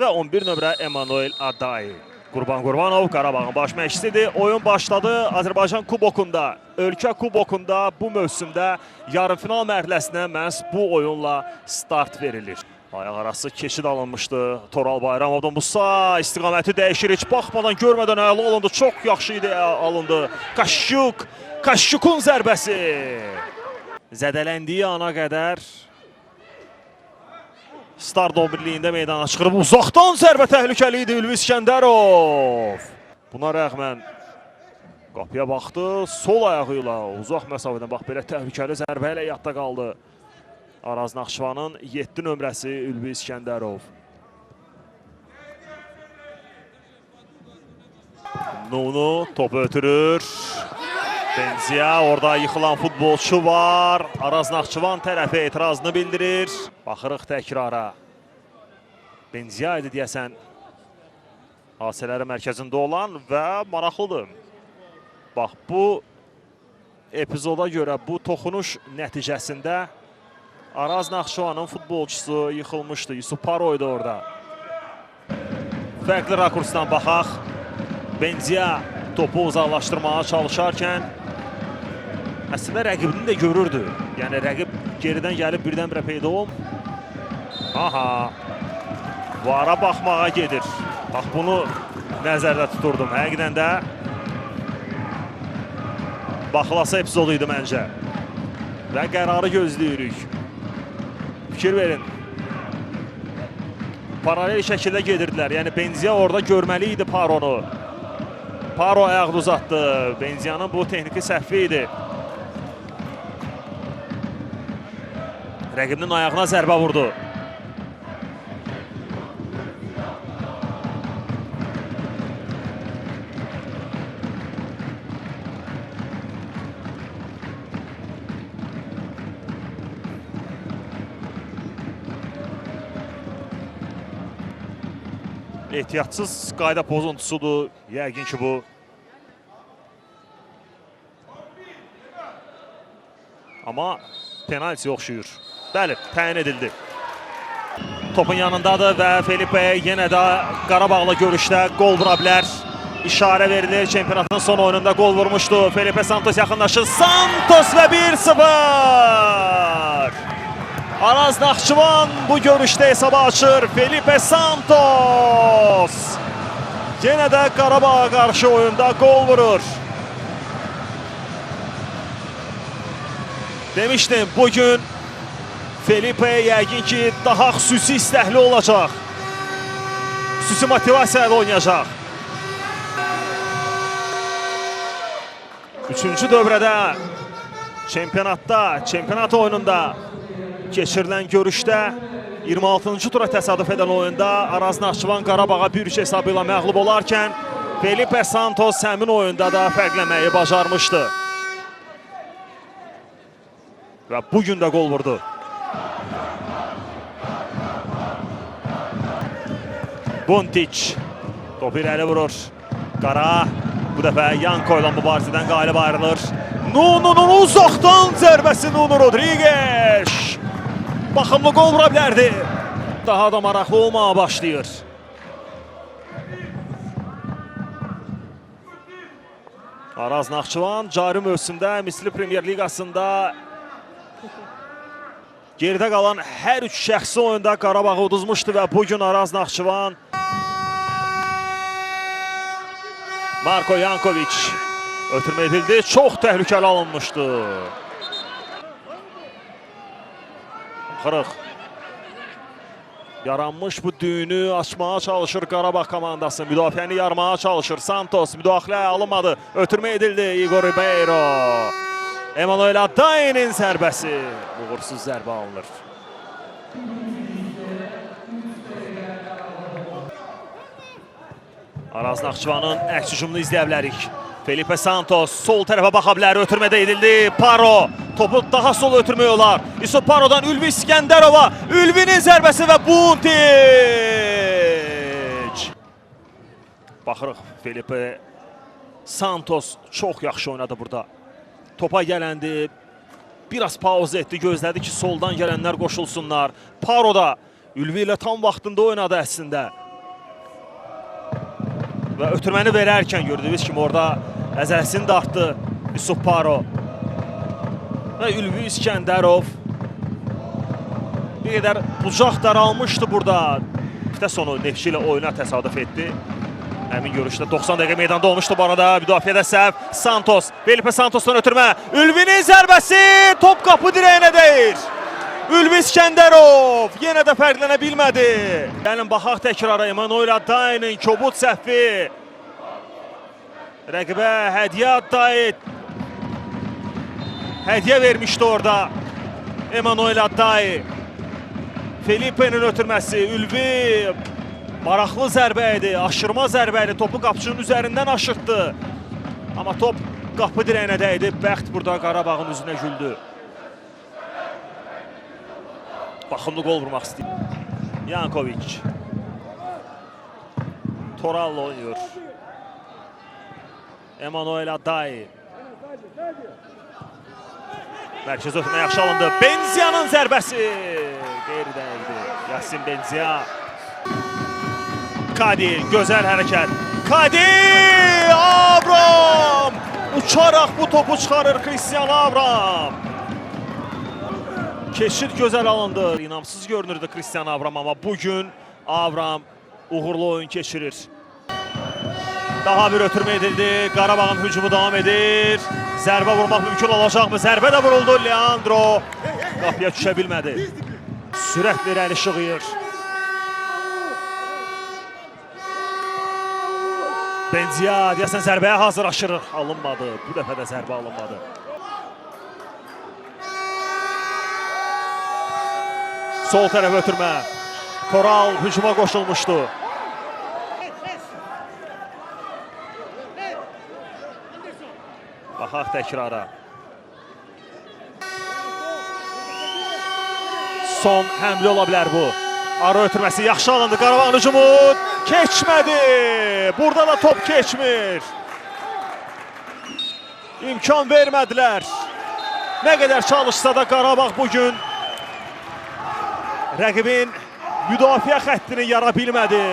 və 11 nömrə Emanuel Adai. Qurban Qurbanov Qarabağın baş məşqçisidir. Oyun başladı. Azərbaycan Kubokunda, ölkə Kubokunda bu mövsümdə yarımfinal mərhələsinə məhz bu oyunla start verilir. Ayaq arası keçid alınmışdı. Toral Bayramovdan Musa istiqaməti dəyişir. Heç baxmadan, görmədən əla alındı. Çox yaxşı idi alındı. Kaşyuk, Kaşyukun zərbəsi. Zədələndiyi ana qədər Start 11-liyində meydana çıxırıb. Uzaqdan zərbə təhlükəli idi Ülvi İskəndərov. Buna rəğmən qapıya baxdı. Sol ayağı ilə uzaq məsafədən bax belə təhlükəli zərbə ilə yadda qaldı. Araz Naxçıvanın 7 nömrəsi Ülvi İskəndərov. Nunu topu ötürür. Benzia, orada yıxılan futbolçu var. Araz Naxçıvan tərəfi etirazını bildirir. Baxırıq təkrara. Benzia idi deyəsən hadisələrin mərkəzində olan və maraqlıdır. Bax, bu epizoda görə bu toxunuş nəticəsində Araz Naxçıvanın futbolçusu yıxılmışdı. Yusuf Paro idi orada. Fərqli rakursdan baxaq. Benzia topu uzaqlaşdırmağa çalışarkən əslində rəqibini də görürdü. Yəni rəqib geridən gəlib birdən-birə peyda olmur. Aha. Vara baxmağa gedir. Bax bunu nəzərdə tuturdum. Həqiqətən də baxılası epizodu idi məncə. Və qərarı gözləyirik. Fikir verin. Paralel şəkildə gedirdilər. Yəni Benzia orada görməli idi Paronu. Paro ayağını uzatdı. Benzia'nın bu texniki səhvi idi. Rəqibinin ayağına zərbə vurdu. Ehtiyatsız qayda pozuntusudur. Yəqin ki bu. Amma penalti oxşuyur. Bəli, təyin edildi. Topun yanındadır və Felipe yenə də Qarabağla görüşdə qol vura bilər. İşarə verilir. Çempionatın son oyununda qol vurmuşdu. Felipe Santos yaxınlaşır. Santos və 1-0. Araz Naxçıvan bu görüşdə hesabı açır. Felipe Santos yenə də Qarabağa qarşı oyunda qol vurur. Demişdim, bugün Felipe yəqin ki daha xüsusi istəkli olacaq. Xüsusi motivasiya ilə oynayacaq. Üçüncü dövrədə çempionatda, çempionat oyununda keçirilən görüşdə 26-cı tura təsadüf edən oyunda Araz Naxçıvan Qarabağa 1-3 hesabı ilə məğlub olarkən Felipe Santos həmin oyunda da fərqləməyi bacarmışdı. Və bugün də qol vurdu. Buntic topu irəli vurur. Qara bu dəfə Yanko ilə mübarizədən qalib ayrılır. Nunu'nun uzaqdan zərbəsi Nuno Rodrigues. Baxımlı qol vura bilərdi. Daha da maraqlı olmağa başlayır. Araz Naxçıvan cari mövsümdə Misli Premyer Liqasında geridə qalan hər üç şəxsi oyunda Qarabağı uduzmuşdu və bugün Araz Naxçıvan Marko Yankovic ötürmə edildi. Çox təhlükəli alınmışdı. Baxırıq. Yaranmış bu düyünü açmağa çalışır Qarabağ komandası. Müdafiəni yarmağa çalışır. Santos müdaxilə alınmadı. Ötürmə edildi Igor Ribeiro. Emanuel Adai'nin zərbəsi. Uğursuz zərbə alınır. Araz Naxçıvanın əks hücumunu izləyə bilərik. Felipe Santos sol tərəfə baxa bilər. Ötürmədə edildi. Paro topu daha sol ötürmək olar. Yusuf Paro'dan Ülvi İskəndərova. Ülvinin zərbəsi və Buntic. Baxırıq Felipe Santos çox yaxşı oynadı burada. Topa gələndi. Biraz pauza etdi, gözlədi ki, soldan gələnlər qoşulsunlar. Paro da Ülvi ilə tam vaxtında oynadı əslində. Və ötürməni verərkən gördüyünüz kimi orada əzələsini dartdı Yusuf Paro. Və Ülvi İskəndərov bir qədər bucaq daralmışdı burada. Həftə sonu Neftçi ilə oyuna təsadüf etdi. Həmin görüşdə 90 dəqiqə meydanda olmuşdu bu arada. Müdafiədə səhv. Santos. Felipe Santos'tan ötürmə. Ülvinin zərbəsi top qapı dirəyinə dəyir. Ülvi İskəndərov yenə də fərqlənə bilmədi. Gəlin baxaq təkrara. Emanuel Aday'ın kobud səhvi. Rəqibə hədiyyə Aday hədiyyə vermişdi orada. Emanuel Aday. Felipe'nin ötürməsi. Ülvi maraqlı zərbə idi, aşırma zərbə idi. Topu qapıcının üzərindən aşırtdı. Amma top qapı dirəyinə dəydi. Bəxt burada Qarabağın üzünə güldü. Baxımlı qol vurmaq istəyir. Yankovic. Toral'la oynuyor. Emanuel Aday. Mərkəz ötürmə yaxşı alındı. Benzia'nın zərbəsi. Qeyri-dəqiqdir. Yasin Benzia. Kadi, gözəl hərəkət. Kadi! Avram! Uçaraq bu topu çıxarır Christian Avram. Keçid gözəl alındı. İnamsız görünürdü Christian Avram, amma bugün Avram uğurlu oyun keçirir. Daha bir ötürmə edildi. Qarabağın hücumu davam edir. Zərbə vurmaq mümkün olacaqmı? Zərbə də vuruldu. Leandro qapıya düşə bilmədi. Sürətlə irəli işığıyır. Benzia deyəsən zərbəyə hazırlaşır. Alınmadı. Bu dəfə də zərbə alınmadı. Sol tərəfə ötürmə. Toral hücuma qoşulmuşdu. Baxaq təkrara. Son həmlə ola bilər bu. Ara ötürməsi yaxşı alındı. Qarabağın hücumu keçmədi. Burada da top keçmir. İmkan vermədilər. Nə qədər çalışsa da Qarabağ bugün rəqibin müdafiə xəttini yara bilmədi.